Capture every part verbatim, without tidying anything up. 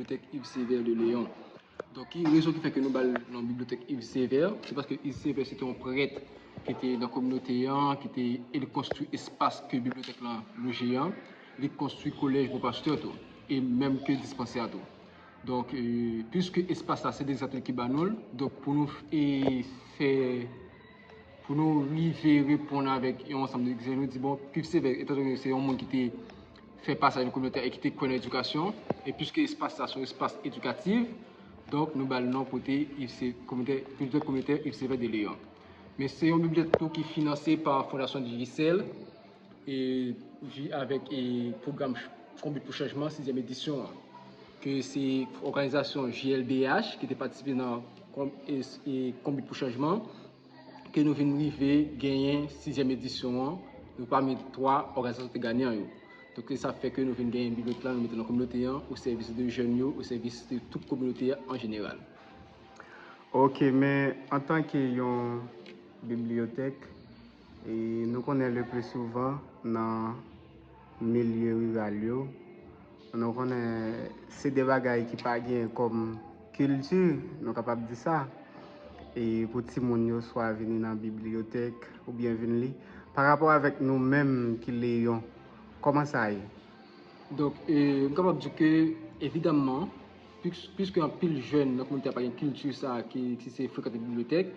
Bibliotèk Yves Sévère de Léon. Donk, ki rezon ki fè ke nou ba l non Bibliotèk Yves Sévère? Se paske Yves Sévère se te yon prèt ki te nan kominote an, ki te, e li konstwi espas ke bibliotèk lan loje an, li konstwi kolèj Bon Pastè tou, e menm ke dispansè tou. Donk, e, piske espas la se de zòt ki ba nou l, donk pou nou, e, fè, pou nou rive reponn avèk yon ansanm de egzanp, nou di, bon, Yves Sévère, etandone se yon moun ki te fè pasaj nan kominote e ki te kwè nan edikasyon, e piske espas la se yon espas edikatif, donk nou ba l non pote Yves Sé-, komite, bibliotèk kominotè Yves Sévère de Léon. Men se yon bibliotèk tou ki finanse pa Fondasyon Digicel, e, vi-, avèk, e, pwogram ch-, Konbit pou Chanjman, sizyèm edisyon an, ke se òganizasyon J L B H ki te patisipe nan kon-, e, e, Konbit pou Chanjman, ke nou vin rive genyen sizyèm edisyon an, nou pami twa òganizasyon te ganyan yo. Donk, se sa fè ke nou vin genyen bibliotèk la, nou mete nan kominote an, o sèvis de jèn yo, o sèvis de tout kominote an an jeneral. Ok, men antanke yon bibliyotèk, e nou konnen le pli souvan nan milye riral yo, nou konnen se de bagay ki pa gen kòm kilti, nou kapab di sa, e pou timoun yo swa vini nan bibliyotèk oubyen vin li. Pa rapò avèk nou menm ki Leyon, kòman sa ye? Donk, e, m kapab di ke, evidamman, pis-, piske anpil jèn nan kominote a pa gen kilti sa ki, ki se frekante bibliyotèk,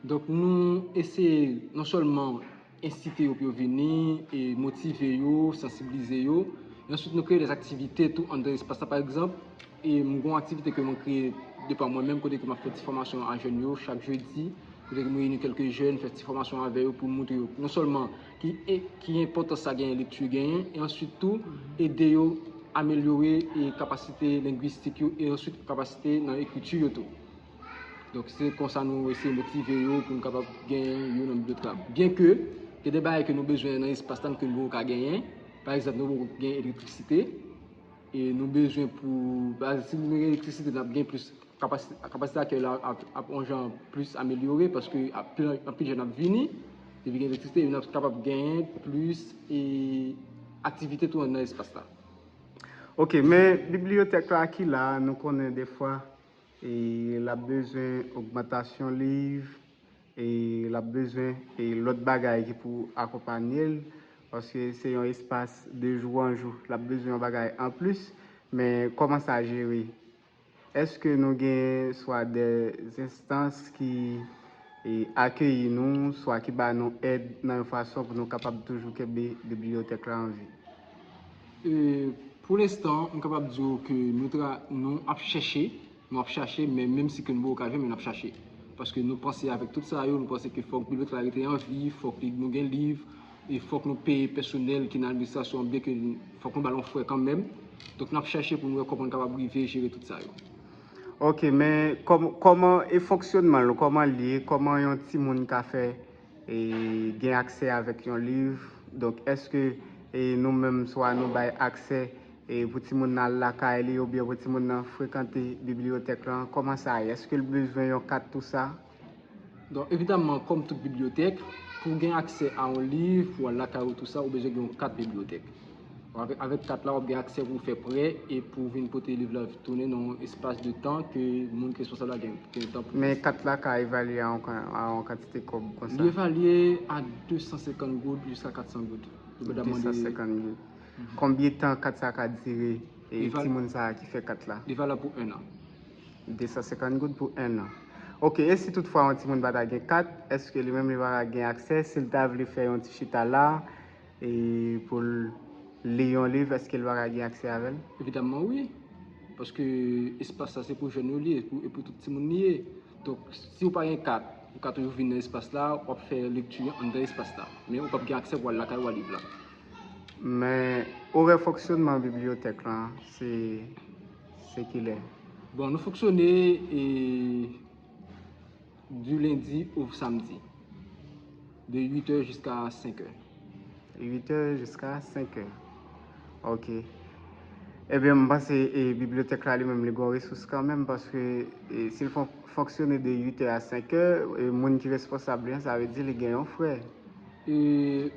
donk nou eseye non sèlman ensite yo pou yo vini, e motive yo, sansibilize yo, e answit nou kreye de aktivite tou anndan espas la. Pa egzanp, e m gen yon aktivite ke mwen kreye de pa mwen menm, kote ke m ap fè ti fòmasyon a jèn yo chak jedi, kote ke m reyini kèlke jèn, fè ti fòmasyon avè yo pou m montre yo non sèlman ki, e, ki enpòtans sa genyen lekti genyen, e answit tou ede yo amelyore, e, kapasite lengwistik yo, e answit kapasite nan ekriti yo tou. Donk, se konsa nou eseye motive yo pou nou kapab genyen yo nan bibliotèk la. Byenke, gen de bagay ke nou bezwen nan espas la ke nou poko ka genyen. Pa egzanp, nou poko gen elektrisite. E nou bezwen pou, pa egzanp, si nou gen elektrisite, n ap gen plis kapasite, kapasite akèy la ap, ap yon jan plis amelyore, paske anpil, anpil jèn ap vini, depi gen elektrisite, e n ap kapab genyen plis, e, aktivite tou nan espas la. Ok, men bibliyotèk la ki la, nou konnen defwa, e, l ap bezwen ogmantasyon liv, e l ap bezwen, e, lòt bagay ki pou akonpanye l, paske se yon espas de jou an jou, l ap bezwen yon bagay anplis, men kòman sa jere? Èske nou gen swa de enstans ki, e, akeyi nou, swa ki ba nou èd nan yon fason pou nou kapab toujou kenbe bibliyotèk la an vi? E, pou lenstan, m kapab di w ke nou tra-, nou ap chèche, nou ap chache, men menm si ke nou poko ka jwenn, men n ap chache. Paske nou panse avèk tout sa yo, nou panse ke fòk bibliyotèk la rete an vi, fòk li, nou gen liv, e fòk nou peye pèsonèl ki nan administrasyon an, byenke fòk nou ba l yon frè kanmenm. Donk, n ap chache pou nou wè kòman n kapab rive jere tout sa yo. Ok, men kòm-, kòman e fonksyònman l, kòman l ye, kòman yon timoun ka fè, e, gen aksè avèk yon liv? Donk, èske, e, nou menm swa nou bay aksè, e, pou timoun nan al lakay li oubyen pou timoun nan frekante bibliyotèk lan? Kòman sa ye? Èske l bezwen yon kat tou sa? Donk, evidamman, kòm tout bibliyotèk, pou w gen aksè a yon liv, pou w al lakay ou, tou sa, ou bezwen gen yon kat bibliyotèk. Avèk, avèk kat la, w ap gen aksè pou w fè prè e pou w vin pote liv la tounen nan yon espas de tan ke moun ki responsab la gen, gen tan pou. Men kat la ka evalye a yon kan-, a yon kantite kòb konsa? Li evalye a de san senkant goud jiska kat san goud. Depandaman de. De san senkant goud. Konbyen tan kat sa ka dire, e, timoun sa a ki fè kat la? Li valab pou en an. De san senkant goud pou en an. Ok, e si toutfwa yon timoun pa ta gen kat, èske li menm li pa ka gen aksè, si l ta vle fè yon ti chita la, e, pou l li yon liv, èske l pa ka gen aksè avè l? Evidamman wi. Paske espas sa se pou jèn yo li ye, e pou, e pou tout timoun li ye. Donk, si w pa gen kat, ou ka toujou vin nan espas la, w ap fè lekti anndan espas la. Men ou p ap gen aksè pou w al lakay ou a liv la. Men orè fonksyònman bibliyotèk lan, se, se kilè? Bon, nou fonksyone, e, du lundi au samedi, de huit heures jusqu'à cinq heures. Huit heures jusqu'à cinq heures. Ok. Ebyen, m panse, e, bibliyotèk la li menm li gon resous kanmenm, paske, e, si l fon-, fonksyone de huit heures à cinq heures, e, moun ki responsab li an, sa vle di li gen yon frè. E,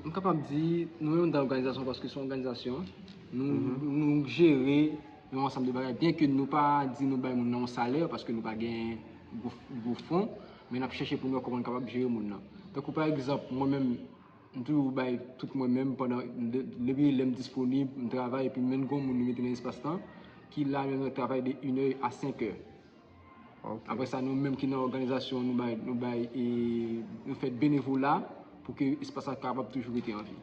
m kapab di, nou menm nan òganizasyon, paske se yon òganizasyon, nou, nou jere yon ansanm de bagay. Byen ke nou pa di nou bay moun nan yon salè, paske nou pa gen gwo, gwo fon, men n ap chèche pou nou wè kòman n kapab jere moun nan. Tankou pa egzanp, mwen menm, m toujou bay tout mwen menm pandan, de- depi lè m disponib, m travay, epi menm gwo moun nou mete nan espas lan, ki la menm nan travay de inè a senkè. Ok. Apre sa, nou menm ki nan òganizasyon, nou bay, nou bay, e, nou fè benevola pou ke espas la kapab toujou rete an vi.